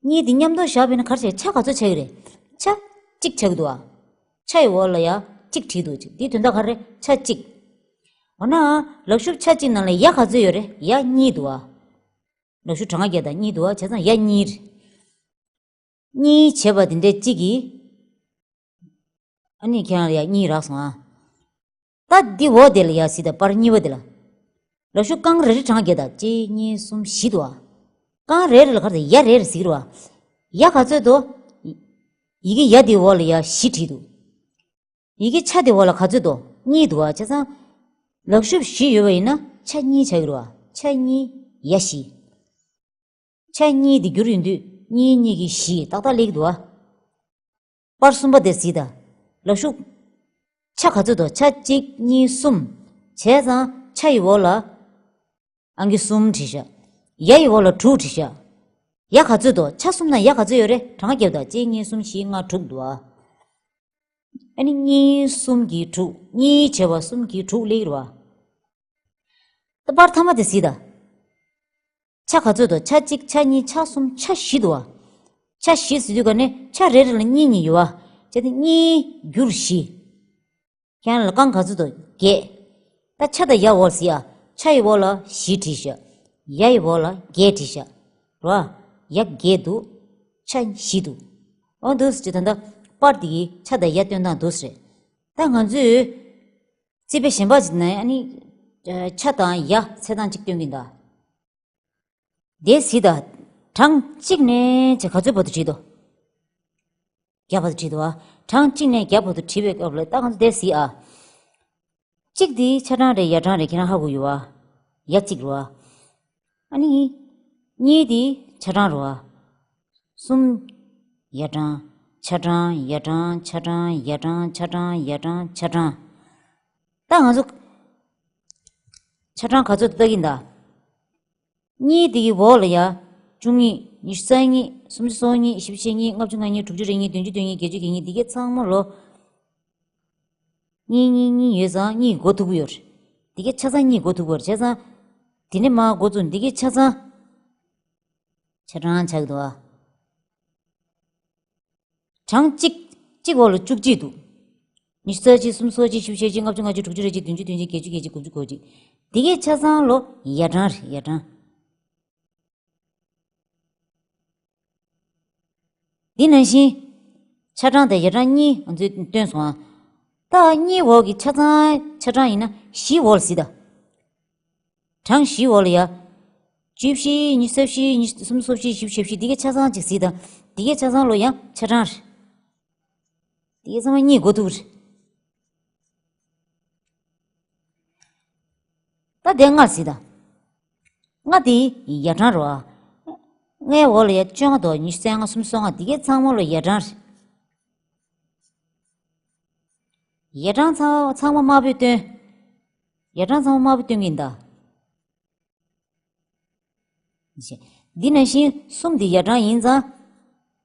གཉིས་འདི་མཉམ་དུ་བཞག་པས་ན་ག་རེ་ཆགས། ཆ་ག་ཚོད་ཆགས་ཀྱི་རེད། ཆ་གཅིག་ཆགས་ཀྱི་འདུག་ཨ། ཆ་ཡི་འོག་ལ་ཡ་གཅིག་བྲིས་འདུག་འདིའི་དོན་དག་ག་རེ། ཆ་གཅིག་འོ་ན། ལག་ཤུབས་ཆ་གཅིག་ནང་ལ་ཡ་ག་ཚོད་ཡོད་རེད། ཡ་གཉིས་འདུག་ཨ། ལག་ཤུབས་གྲངས་ཀ་བརྒྱད་དང་གཉིས་འདུག་ཨ། བྱས་ཙང་ཡ་གཉིས་རེད། གཉིས་བྱས་པ་དེ་འདྲའི་གཅིག་གིས། ཨ་ནི་ཁྱེད་རང་ལ་ཡ་གཉིས་རག་སོང་ཨ། ད་འདི་འོག་དེ་ལ་ཡ་གཟིགས་དང་། པར་གཉིས་པ་དེ་ལ། ལག་ཤུབས་རྐང་རེ་རེ་གྲངས་ཀ་བརྒྱད་དང་། གཅིག་གཉིས་གསུམ་བཞི་འདུག་ཨ། རྐང་རེ་རེ་ལ་ག་རེ་ཡ་རེ་རེ་གཟིགས་རེད་བ། ཡ་ག་ཚོད་འདུག་ཡི་གེ་ཡ་དེའི་འོག་ལ་ཡ་བཞི་བྲིས་འདུག་ཡི་གེ་ཆ་དེའི་འོག་ལ་ག་ཚོད་འདུག་གཉིས་འདུག་ཨ། བྱས་ཙང་། ལག་ཤུབས་བཞི་ཡོད་པ་ཡིན་ན་ཆ་གཉིས་ཆགས་ཀྱི་རེད་བ། ཆ་གཉིས་ཡ་བཞི། ཆ་གཉིས་དེ་བསྒྱུར་ཡོང་དུས་གཉིས་གཉིས་ཀྱི་བཞི་ཏག་ཏག་སླེབས་ཀྱི་འདུག་ཨ། པར་གསུམ་པ་དེ་གཟིགས་དང་། ལག་ཤུབས། ཆ་ག་ཚོད་འདུག་ཆ་གཅིག་གཉིས་གསུམ། བྱས་ཙང་ཆ་ཡི་འོག་ལ་ཨང་ཀི་གསུམ་བྲིས་ཤག་ཡ་ཡི་འོག་ལ་དྲུག་བྲིས་ཤག་ཡ་ག་ཚོད་འདུག་ཆ་གསུམ་ནང་ཡ་ག་ཚོད་ཡོད་རེད། གྲངས་ཀ་བརྒྱབ་དང་། གཅིག་གཉིས་གསུམ་བཞི་ལྔ་དྲུག་འདུག་ཨ། ཨ་ནི་གཉིས་གསུམ་གྱིས་དྲུག་གཉིས་བྱས་པ་གསུམ་གྱིས་དྲུག་སླེབས་ཀྱི་རེད་བ། ད་པར་ཐ་མ་དེ་གཟིགས་དང་། ཆ་ག་ཚོད་འདུག་ཆ་གཅིག་ཆ་གཉིས་ཆ་གསུམ་ཆ་བཞི་འདུག་བ། ཆ་བཞི་ཟེར་དུས་ག་ནས་ཆ་རེ་རེ་ལ་གཉིས་གཉིས་ཡོད་བ། བྱས་ཏེ་གཉིས་བསྒྱུར་བཞི། ཁྱེད་རང་ལ་རྐང་ག་ཚོད་འདུག་བརྒྱད། ད་ཆ་དང་ཡ་འོག་ལ་གཟིགས་ཨ། ཆ་ཡི་འོག་ལ་བཞི་བྲིས་ཤག་ཡ་ཡི་འོག་ལ་བརྒྱད་བྲིས་ཤག་རེད་བ། ཡ་བརྒྱད་འདུག་ཆ་བཞི་འདུག་འོ་འདུག་སེ་བྱས། ད་ལྟ་པར་དེ་གི་ཆ་དང་ཡ་སྟོན་སྟངས་འདུག་སེ་རེད། ད་ང་ཚོས། རྩིས་དཔེ་གཞན་པ་ཅིག་ནས་ཨ་ནི། ཆ་དང་ཡ་ཚད་སྟངས་གཅིག་སྟོན་གྱིན་གདའ། དེ་གཟིགས་དང་། གྲངས་གཅིག་ནས་བྱས་ག་ཚོད་བར་དུ་བྲིས་འདུག་བརྒྱ་བར་དུ་བྲིས་འདུག་བ། གྲངས་གཅིག་ནས་བརྒྱ་བར་དུ་བྲིས་པའི་སྐབས་ལ་ད་ང་ཚོ་དེ་གཟིགས་ཨ། གཅིག་དེ་ཆ་གྲངས་རེད་ཡ་གྲངས་རེད་ཁྱེད་རང་ཧ་གོ་ཡོད་བ། ཡ་གཅིག་རེད་བ། ཨ་ནི། གཉིས་དེ་ཆ་གྲངས་རེད་བ། གསུམ། ཡ་གྲངས། ཆ་གྲངས། ཡ་གྲངས། ཆ་གྲངས། ཡ་གྲངས། ཆ་གྲངས། ཡ་གྲངས། ཆ་གྲངས། ད་ང་ཚོ། ཆ་གྲངས་ག་ཚོད་ལྟ་གིན་གདའ། གཉིས་དེ་གི་འོག་ལ་ཡ། བཅུ་གཉིས། ཉི་ཤུ་རྩ་གཉིས། སུམ་ཅུ་སོ་གཉིས། བཞི་བཅུ་ཞེ་གཉིས། ལྔ་བཅུ་ང་གཉིས། དྲུག་ཅུ་རེ་གཉིས། བདུན་ཅུ་དོན་གཉིས། བརྒྱད་ཅུ་གྱ་གཉིས། འདི་གའི་ཚང་མ་ལོ། གཉིས་གཉིས་གཉིས་ཡོད་ཙང་གཉིས་འགོ་ཐུག་གི་ཡོད་རེད། འདི་གའི་ཆ་ཚང་གཉིས་འགོ་ཐུག་གི་ཡོད་རེད། བྱས་ཙང་། འདི་ནས་མར་འགོ་བཙུགས། འདི་གའི་ཆ་ཚང་། ཆ་གྲངས་ཆགས་ཀྱི་འདུག་ཨ། གྲངས་གཅིག་གཅིག་འོག་ལ་བཅུ་གཅིག་འདུག་ཉི་ཤུ་རྩ་གཅིག་སུམ་ཅུ་སོ་གཅིག་བཞི་བཅུ་ཞེ་གཅིག་ལྔ་བཅུ་ང་གཅིག་དྲུག་ཅུ་རེ་གཅིག་བདུན་ཅུ་དོན་གཅིག་བརྒྱད་ཅུ་གྱ་གཅིག་དགུ་བཅུ་གོ་གཅིག་འདི་གའི་ཆ་ཚང་ལོ་ཡ་གྲངས་རེད། ཡ་གྲངས། འདི་ནང་བཞིན། ཆ་གྲངས་དང་ཡ་གྲངས་གཉིས་ང་ཚོས་སྟོན་སོང་ཨ། ད་གཉིས་འོག་གི་ཆ་ཚང་ཆ་གྲངས་ཡིན་ན་བཞི་འོག་ལ་གཟིགས་དང་། གྲངས་བཞི་འོག་ལ་ཡ། བཅུ་བཞི། ཉི་ཤུ་རྩ་བཞི། ཉི་ཤུ། སུམ་ཅུ་སོ་བཞི། བཞི་བཅུ་ཞེ་བཞི། འདི་གའི་ཆ་ཚང་གཅིག་གཟིགས་དང་། འདི་གའི་ཆ་ཚང་ལོ་ཡང་ཆ་གྲངས་རེད། འདི་གའི་ཚང་མ་གཉིས་འགོ་ཐུག་རེད། ད་དེ་ལྔ་གཟིགས་དང་། ལྔ་དེ་ཡ་གྲངས་རེད་བ། ལྔའི་འོག་ལ་ཡ་བཅོ་ལྔ་དང་ཉི་ཤུ་རྩ་ལྔ། སུམ་ཅུ་སོ་ལྔ། འདི་གའི་ཚང་མ་ལོ་ཡ་གྲངས་རེད། ཡ་གྲངས་ཚང་ཚང་མ་དམར་པོས་སྟོན། ཡ་གྲངས་ཚང་མ་དམར་པོས་སྟོན་གྱིན་གདའ། འདི་ནང་བཞིན་གསུམ་འདི་ཡ་གྲངས་ཡིན་ཙང་།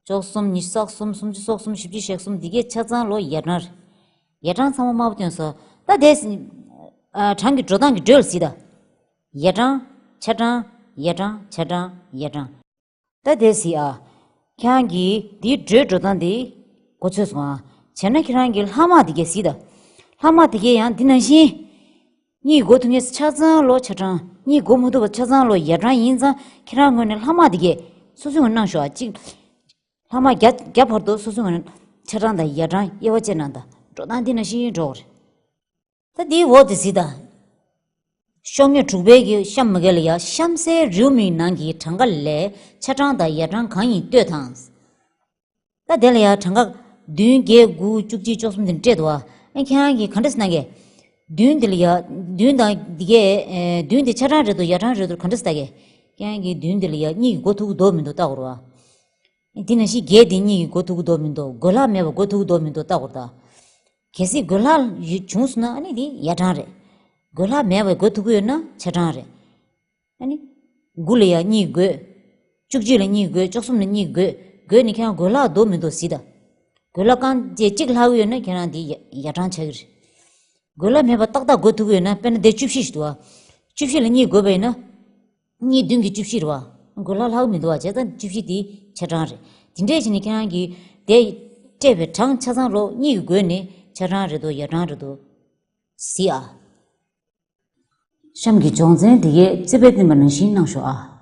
བཅུ་གསུམ། ཉི་ཤུ་རྩ་གསུམ། སུམ་ཅུ་སོ་གསུམ། བཞི་བཅུ་ཞེ་གསུམ། འདི་གའི་ཆ་ཚང་ལོ་ཡ་གྲངས་རེད། ཡ་གྲངས་ཚང་མ་དམར་པོ་སྟོན་སོང་། ད་དེ། ཨ། གྲངས་ཀྱི་འགྲོ་སྟངས་ཀྱི་འགྲོས་ལ་གཟིགས་དང་། ཡ་གྲངས། ཆ་གྲངས། ཡ་གྲངས། ཆ་གྲངས། ཡ་གྲངས། ད་དེ་གཟིགས་ཨ། ཁྱེད་རང་གིས་འདིའི་འགྲོས་འགྲོ་སྟངས་འདི་གོ་ཆོད་སོང་ཨ། བྱས་ན་ཁྱེད་རང་གིས་ལྷག་མ་འདི་གས་གཟིགས་དང་། ལྷག་མ་འདི་གས་ཡང་འདི་ནང་བཞིན། གཉིས་འགོ་ཐུག་མཁན་ཆ་ཚང་ལོ་ཆ་གྲངས། གཉིས་འགོ་མི་ཐུག་པ་ཆ་ཚང་ལོ་ཡ་གྲངས་ཡིན་ཙང་། ཁྱེད་རང་ངོས་ནས་ལྷག་མ་འདི་གས་སོ་སོའི་ངོས་གནང་ཤོག་ཨ། གཅིག་ལྷག་མ་བརྒྱ་བརྒྱ་བར་དུ་སོ་སོའི་ངོས་ནས་ཆ་གྲངས་དང་ཡ་གྲངས་དབྱེ་བ་ཕྱེ་གནང་དང་། འགྲོ་སྟངས་འདི་ནང་བཞིན་འགྲོ་དགོས་རེད། ད་འདིའི་འོག་དེ་གཟིགས་དང་། ཤོག་ངོས་དྲུག་པའི་གི་གཤམ་མ་གས་ལ་ཡ། གཤམ་གསལ་རེའུ་མིག་ནང་གི་གྲངས་ཀ་ལས་ཆ་གྲངས་དང་ཡ་གྲངས་གང་ཡིན་ལྟོས་དང་། ད་དེ་ལ་ཡ་གྲངས་ཀ་བདུན། བརྒྱད། དགུ། བཅུ་གཅིག། བཅུ་གསུམ་དེ་སྤྲད་འདུག་བ། ཨ། ཁྱེད་རང་གིས་ག་འདྲ་ཟེར་ན་གས། བདུན་དེ་ལ་ཡ། བདུན་དང་འདི་གས། ཨེ། བདུན་དེ་ཆ་གྲངས་རེད་འདུག་ཡ་གྲངས་རེད་འདུག་ག་འདྲ་ཟེར་ད་གས། ཁྱེད་རང་གིས་བདུན་དེ་ལ་ཡ་གཉིས་ཀྱི་འགོ་ཐུག་གི་འདུག་མི་འདུག་བལྟ་དགོས་རེད་བ། དེ་ནང་བཞིན་བརྒྱད་དེ་གཉིས་ཀྱི་འགོ་ཐུག་གི་འདུག་མི་འདུག་གོས་ལྷག་མེད་པ་འགོ་ཐུག་གི་འདུག་མི་འདུག་བལྟ་དགོས་རེད་ད། གལ་སྲིད་གོས་ལྷག་ཡོད་བྱུང་སོང་ན་ཨ་ནི་དེ་ཡ་གྲངས་རེད། བགོད་ལྷག་མེད་པར་བགོད་ཐུབ་ཀྱི་ཡོད་ན་ཆ་གྲངས་རེད། ཨ་ནི། དགུ་ལ་ཡང་གཉིས་བགོད། བཅུ་གཅིག་ལ་གཉིས་བགོད། བཅུ་གསུམ་ལ་གཉིས་བགོད། བགོད་ནས་ཁྱེད་རང་བགོད་ལྷག་འདུག་མི་འདུག་གཟིགས་དང་། བགོད་ལྷག་རྐང་རྗེས་གཅིག་ལྷག་ཡོད་ན་ཁྱེད་རང་འདི་ཡ་ཡ་གྲངས་ཆགས་ཀྱི་རེད། བགོད་ལྷག་མེད་པར་ཏག་ཏག་བགོད་ཐུབ་ཀྱི་ཡོད་ན། དཔེར་ན་དེ་བཅུ་བཞི་ཞིག་འདུག་བ། བཅུ་བཞི་ལ་གཉིས་བགོད་པ་ཡིན་ན། གཉིས་བདུན་གྱི་བཅུ་བཞི་རེད་བ། བགོད་ལྷག་ལྷག་མི་འདུག་བ། བྱས་ཙང་བཅུ་བཞི་དེ་ཆ་གྲངས་རེད། དེ་འདྲས་བྱས་ནས་ཁྱེད་རང་གིས་དེ་སྤྲད་པའི་གྲངས་ཆ་ཚང་ལོག་གཉིས་ཀྱིས་བགོས་ནས་ཆ་གྲངས་རེད་འདུག་ཡ་གྲངས་རེད་འདུག་གཟིགས་ཨ། གཤམ་གྱི་སྦྱོང་ཚན་འདི་གའི་རྩིས་དཔེ་བསྟན་པ་ནང་བཞིན་གནང་ཤོག་ཨ།